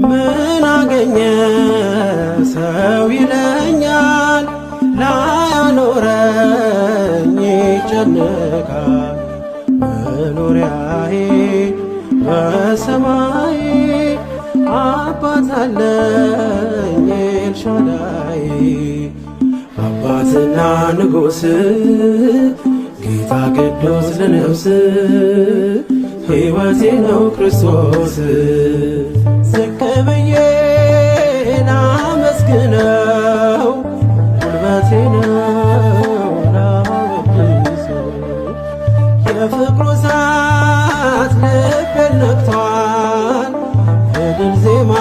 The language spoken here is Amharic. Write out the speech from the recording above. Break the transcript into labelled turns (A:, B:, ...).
A: ምን አገኘ ሰው ይለኛል፣ ላያኖረኝ ይጨነቃል። መኖሪያዬ በሰማይ አባት አለኝ ኤልሻዳይ፣ አባትና ንጉሥ ጌታ ቅዱስ ለነፍስ ሕይወቴ ነው ክርስቶስ። ዝቅ ብዬ ላመስግነው፣ ጉልበቴ ነው ላወድሰው። የፍቅሩ እሳት ልቤን ነክቷል፣ የድል ዜማ